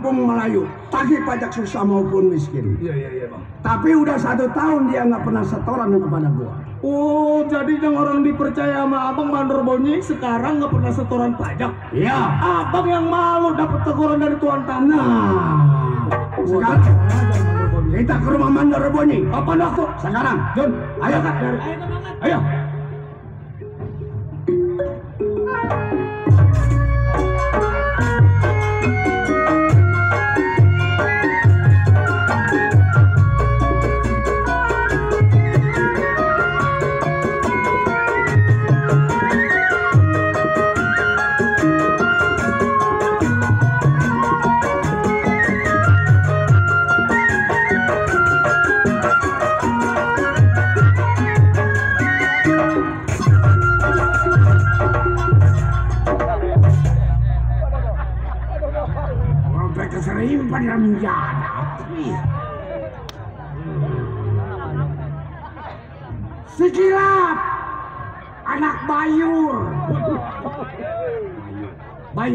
kampung Melayu, tagih pajak susah maupun miskin. Iya bang. Tapi udah 1 tahun dia nggak pernah setoran kepada gua. Oh, jadi yang orang dipercaya sama abang Mandor Bonyik sekarang nggak pernah setoran pajak? Iya. Abang yang malu dapat teguran dari tuan tamu. Nah, sekarang kita ke rumah Mandor Bonyik. Apa dah kok? Sekarang, Jun, ayo kak. Ayo. Kesering pada menjadi Sikilap anak Bayur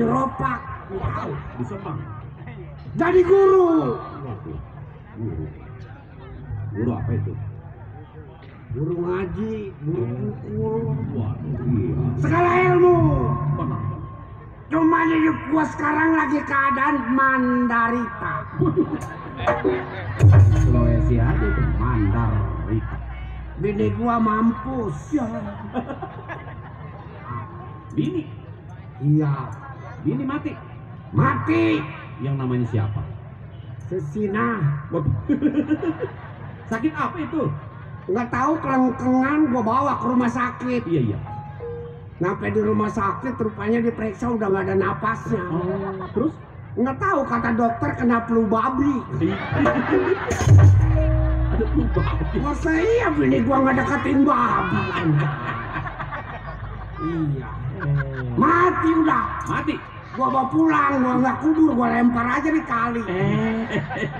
Ropak Bisa bang. jadi guru. Guru apa itu? Guru ngaji, guru pukul, Iya. segala ilmu. Benar. Cuma hidup gua sekarang lagi keadaan mandarita. Sulawesi aja itu Mandarita. Bini gua mampus. Ya. Bini? Iya, Bini mati. mati. Yang namanya siapa? Sesinah. Waduh. Sakit apa itu? Nggak tahu, kelengkengan gua bawa ke rumah sakit. Iya. Sampai di rumah sakit rupanya diperiksa udah nggak ada napasnya. Terus? Nggak tahu, kata dokter kena flu babi. Ada flu babi. Masa iya bini gua nggak deketin babi? Iya. Mati udah. Mati. Gua bawa pulang, gua nggak kubur, gua lempar aja di kali.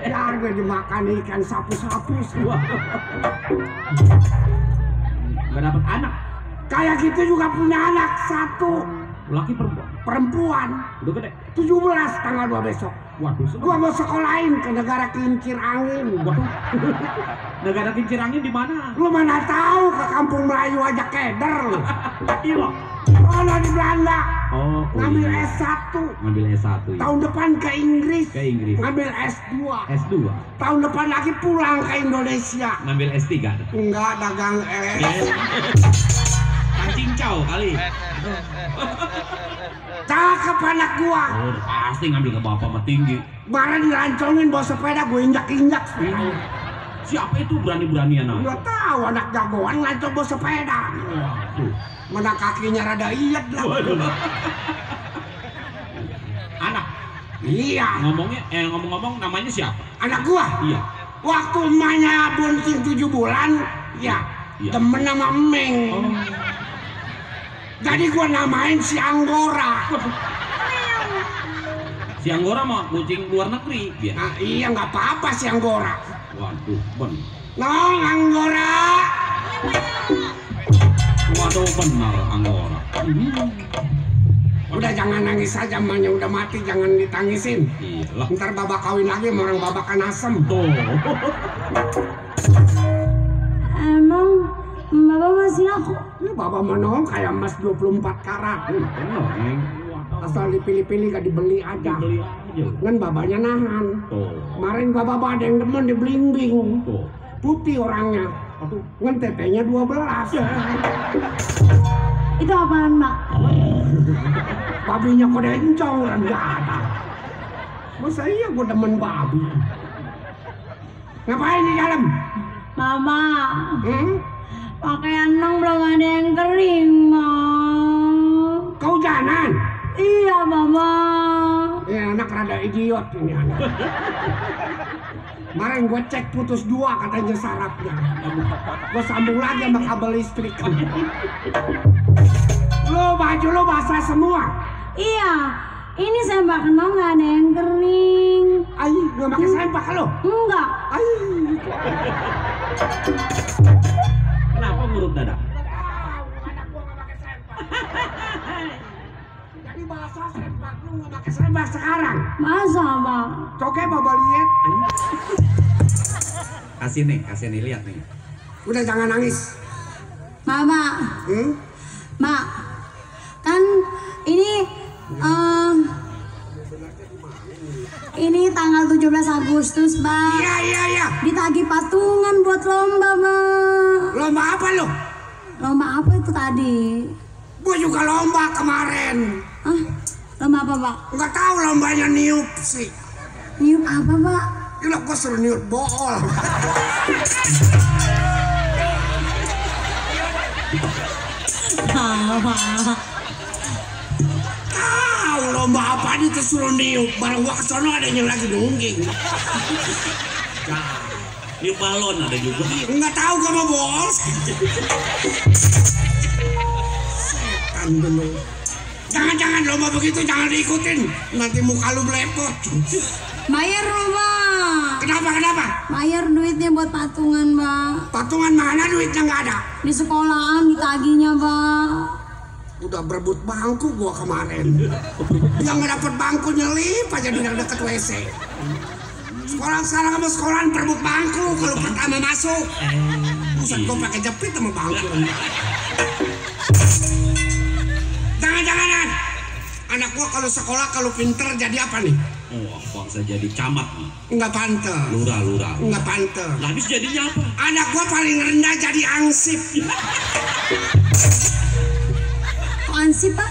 Biar gua dimakan ikan sapu-sapu. Nggak dapat anak. Kayak gitu juga punya anak 1. Laki perempuan. Perempuan. Udah gede. 17 tanggal 2 besok. Waduh. Gua mau sekolahin ke negara kincir angin. Waduh. Negara kincir angin di mana? Lu mana tahu, ke kampung Melayu aja keder. Iya. Oh, di Belanda. Oh, Ngambil iya. S1. Ngambil S1 ya. Tahun depan ke Inggris. Ke Inggris. Ngambil S2. S2. Tahun depan lagi pulang ke Indonesia. Ngambil S3. Enggak, dagang es. Kancing cow kali. Cakep anak gua. Oh, pasti ngambil ke bapak mah tinggi. Kemarin dilancongin bawa sepeda, gue injak-injak. Siapa itu berani-beranian aja? Gua tahu anak jagoan lancong bawa sepeda. Waduh. Mana kakinya rada iyet lah. Anak. Iya. Ngomong-ngomong namanya siapa? Anak gua. Iya. Waktu emaknya bunting 7 bulan, ya, temen sama Emeng. Jadi gua namain si Anggora. Si Anggora mah kucing luar negeri dia. Nah, iya, nggak apa-apa si Anggora. Waduh, Nong Anggora. Waduh, benar Anggora. Udah jangan nangis saja, emaknya udah mati, jangan ditangisin. Iyalah. Ntar babak kawin lagi sama orang babakan asem. Tuh. Emang Bapak masih aku? Ini bapak menong kayak emas 24 karat. Benar, Neng. Asal dipilih-pilih gak dibeli aja. Beli aja. Kan babanya nahan. Tuh. Kemarin bapak ada yang demen diblimbing. Tuh. Putih orangnya. Kan tetenya 12. Itu apaan, Mbak? Babinya kode encong kan gak ada. Masa iya gue demen babi? Ngapain di dalam? Mama, Hmm? Nong belum ada yang kering, Ma. Kehujanan? Iya, Mama. Ya anak rada idiot ini anak. Kemarin gue cek putus 2 katanya sarafnya. Gue sambung lagi sama kabel listrik. Lo baju lo basah semua. Iya, ini sempak Nong nggak ada yang kering. Ay, nggak pakai sempak lo? Enggak. Ay, Kenapa ngurut dada? Jadi bahasa sempak lu nggak pakai serba sekarang. Masa bang? Coke bapak lihat. Kasih nih lihat nih. Udah jangan nangis. Mama, mak, kan ini tanggal 17 Agustus bang. Iya. Ditagih patungan buat lomba bang. Lomba apa lo? Lomba apa itu tadi? Gua juga lomba kemarin. Hah? Lomba apa pak? Nggak tahu lombanya niup sih. Niup apa pak? Gila gua suruh niup bool. Tahu lomba apa itu suruh niup. Barang gua kesono ada yang lagi nungging. Niup balon ada juga. Nggak tahu gua mau bool. Setan bener. Jangan lomba begitu jangan diikutin. Nanti muka lu belepot. Bayar lomba. Kenapa? Bayar duitnya buat patungan bang. Patungan mana duitnya nggak ada? Di sekolahan ditagihnya bang. Udah berebut bangku gua kemarin. Yang nggak dapet bangku nyelip aja di deket WC. Sekarang sama sekolahan berebut bangku kalau pertama masuk. Buset gua pakai jepit sama bangku. Jangan-jangan anak gua kalau sekolah kalau pinter jadi apa nih? Wah, bangsa jadi camat nih. Nggak pantes. Lurah. Nggak pantes. Nah, habis jadinya apa? Anak gua paling rendah jadi ansip. Kok ansip pak?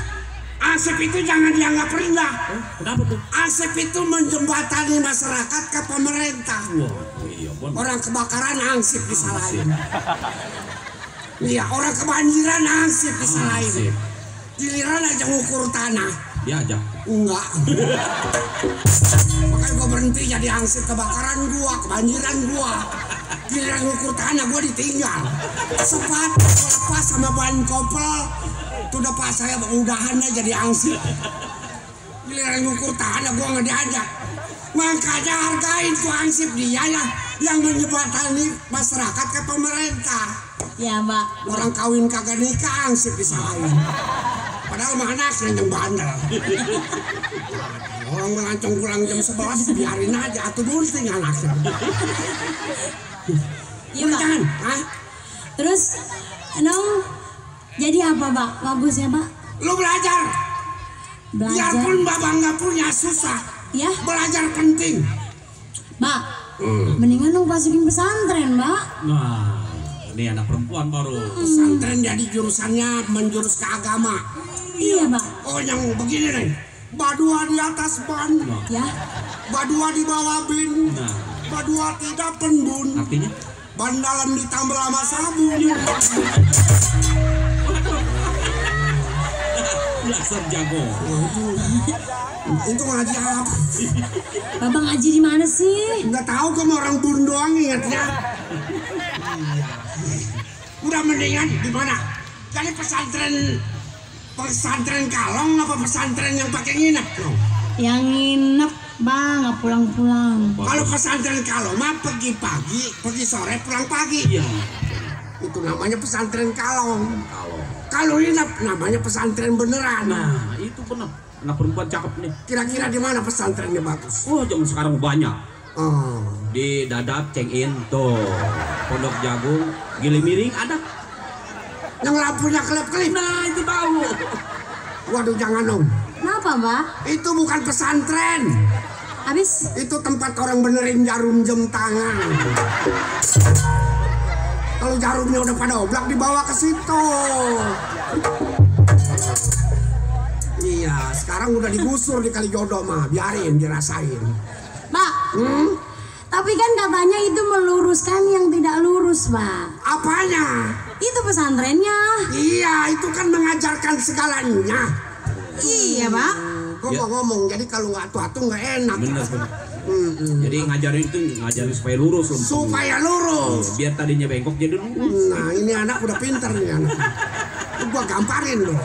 Ansip itu jangan dianggap rendah. Kenapa tuh? Ansip itu menjembatani masyarakat ke pemerintah. Wah, iya bon. Orang kebakaran ansip disalahin. Iya, orang kebanjiran ansip disalahin. Giliran aja ngukur tanah. Diajak. Enggak. Makanya gua berhenti jadi ansip kebakaran gua, kebanjiran gua. Giliran ngukur tanah gua ditinggal. Sepatu gua lepas sama ban kopel. Itu udah pas saya udahannya jadi ansip. Giliran ngukur tanah gua nggak diajak. Makanya hargain tuh ansip dia ya yang menyebatani masyarakat ke pemerintah. Ya mbak. Orang kawin kagak nikah ansip disalahin. Padahal mah anaknya yang bandel. Orang melancong pulang jam 11 biarin aja atau bunting anaknya. Iya mbak. Jangan, hah? Terus, jadi apa mbak? Bagus ya mbak? Lu belajar. Belajar. Biarpun bapak nggak punya susah. Ya, Belajar penting. mbak. Mendingan dong masukin pesantren mbak. Nah, ini anak perempuan baru. Pesantren jadi jurusannya menjurus ke agama. Iya mbak. Oh yang begini nih. Badua di atas ban. Ya. Badua di bawah bin. Nah, Badua tidak penbun. artinya? Ban dalam ditambal sama sabun. Dasar jago. Itu ngaji apa? Bapak ngaji di mana sih? Nggak tahu kamu orang bun doang ingatnya. Udah mendingan di mana? Jadi pesantren kalong apa pesantren yang pakai nginep? Yang nginep bang, nggak pulang-pulang. Kalau pesantren kalong mah pergi pagi, pergi sore, pulang pagi. Iya. Itu namanya pesantren kalong. Kalau nginep namanya pesantren beneran. Nah, itu benar. Anak perempuan cakep nih. Kira-kira di mana pesantrennya bagus? Oh, zaman sekarang banyak. Oh, Di Dadap, Cengin, tuh. Pondok Jagung, Gili Miring ada. yang lampunya kelip-kelip. Nah, itu tahu. Waduh jangan dong. Kenapa mbak? Itu bukan pesantren. Habis? Itu tempat orang benerin jarum jam tangan. Kalau jarumnya udah pada oblak dibawa ke situ. Iya, sekarang udah digusur di Kalijodo mah, biarin dirasain. Mbak. Tapi kan katanya itu meluruskan yang tidak lurus mbak. Apanya? Itu pesantrennya. Iya, itu kan mengajarkan segalanya. Iya mbak. Gue mau ngomong, jadi kalau nggak atu-atu nggak enak. Bener. Jadi ngajarin supaya lurus loh. Supaya lurus. Biar tadinya bengkok jadi lurus. Nah, ini anak udah pinter nih anak. Gua gamparin loh.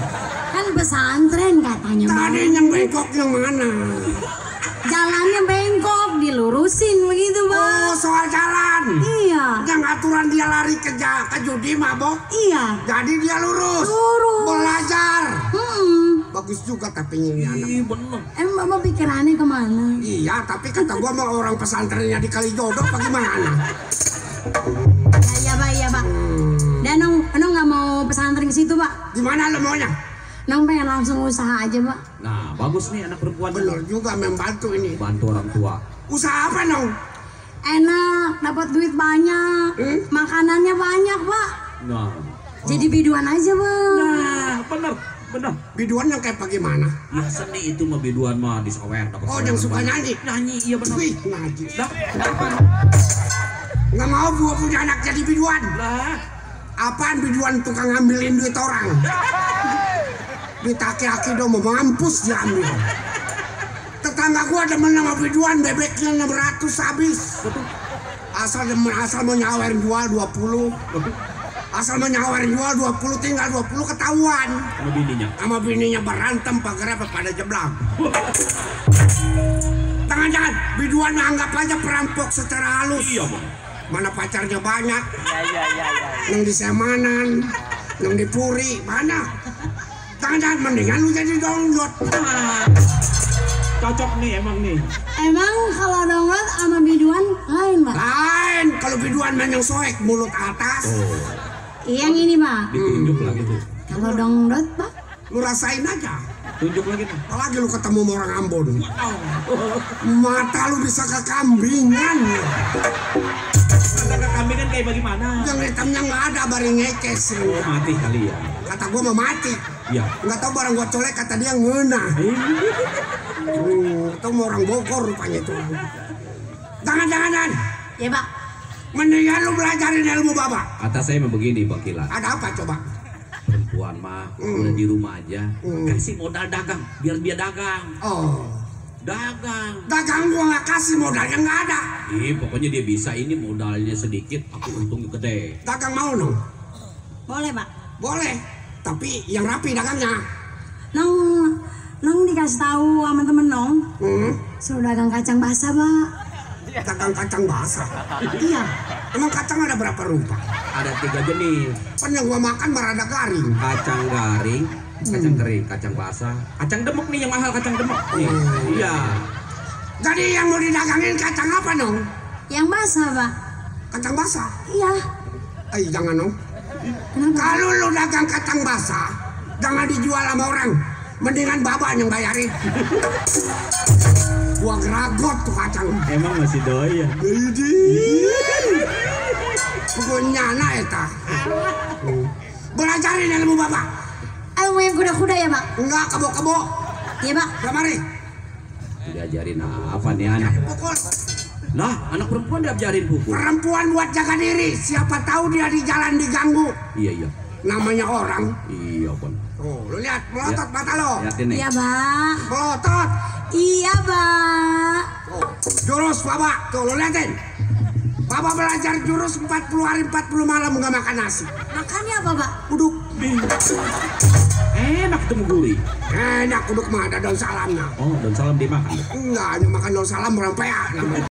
Kan pesantren katanya mbak. Tadi yang bengkok yang mana? Jalannya bengkok, dilurusin begitu Oh, mbak. soal jalan. Iya. Yang aturan dia lari ke judi mabok. Iya. Jadi dia lurus. Lurus. Belajar. Bagus juga tapi ini anak. Ih, bener. Emang bapak pikirannya kemana? Iya, tapi kata gua mah orang pesantrennya di Kalijodo bagaimana? Ya pak, iya pak. Dan nong nggak mau pesantren ke situ pak. Gimana lo maunya? Nong pengen langsung usaha aja pak. Nah, bagus nih anak perempuan. Bener juga membantu ini. Bantu orang tua. Usaha apa dong? Enak, dapat duit banyak, makanannya banyak pak. Nah, Jadi biduan aja pak. nah, bener, bener. Biduan yang kayak bagaimana? Ya seni itu mah biduan mah di sawer. Oh, yang suka nyanyi? Nyanyi, iya bener. Wih, ngaji. Dah, apa? Nggak mau gua punya anak jadi biduan. Lah, Apaan biduan tukang ngambilin duit orang? Duit aki-aki dong mau mampus diambil. Tetangga gua demen sama biduan, bebeknya 600 habis. Asal mau nyawarin jual 20. Asal mau nyawarin jual 20 tinggal 20 ketahuan. sama bininya. Sama bininya berantem pagar apa pada jeblang. Jangan-jangan biduan anggap aja perampok secara halus. Iya, Bang. Mana pacarnya banyak. Yang di Semanan, yang di Puri, mana? Jangan-jangan mendingan lu jadi download. Cocok nih emang nih. Emang kalau download sama biduan lain pak? Lain, kalau biduan main yang soek mulut atas. Yang ini pak. Ditunjuk lagi tuh. Kalau download pak? Lu rasain aja. Tunjuk lagi tuh. Apalagi lu ketemu sama orang Ambon. Mata lu bisa kekambingan. Kata kami kan kayak bagaimana? Yang hitamnya nggak ada, bari ngekes. Oh, mati kali ya. Kata gua mau mati. Iya. Nggak tahu barang gua colek, kata dia ngena. Itu mau orang Bogor rupanya itu. Jangan-jangan. Ya pak. Mendingan lu belajarin ilmu bapak. Kata saya mah begini, Bang Kilat. Ada apa coba? Perempuan mah udah di rumah aja. Kasih modal dagang, biar dia dagang. Oh, Dagang. dagang gua nggak kasih modalnya nggak ada. Pokoknya dia bisa ini modalnya sedikit, aku untungnya gede. Dagang mau dong? Boleh pak. Boleh. Tapi yang rapi dagangnya. Nong dikasih tahu sama temen nong. Suruh dagang kacang basah pak. Dagang kacang basah. Iya. Emang kacang ada berapa rupa? Ada 3 jenis. Kan yang gua makan berada garing. Kacang garing, kacang kering, kacang basah, kacang demek nih yang mahal, kacang demek nih. Iya. Jadi yang mau didagangin kacang apa dong? Yang basah pak. Kacang basah. Iya. Jangan dong. Kenapa? Kalau lu dagang kacang basah, jangan dijual sama orang. Mendingan bapak yang bayarin. Gua geragot tuh kacang. Emang masih doyan. Jadi, pokoknya anak eta. Belajarin ilmu bapak. Ilmu yang kuda-kuda ya pak? Enggak kebo-kebo. Iya pak. Kamari. Diajarin apa nih anak? Pukul. Lah, anak perempuan diajarin pukul. Perempuan buat jaga diri. Siapa tahu dia di jalan diganggu. Iya. Namanya orang. Iya, Bang. Oh, lu lihat melotot mata lo. Liatin nih. Iya pak. Melotot. Iya pak. Oh, jurus bapak. Tuh lu liatin. Bapak belajar jurus 40 hari 40 malam nggak makan nasi. Makannya apa pak? Uduk. Enak ketemu gurih. Enak uduk mah ada daun salamnya. Oh, dan salam dimakan. Enggak, hanya makan daun salam orang pea namanya.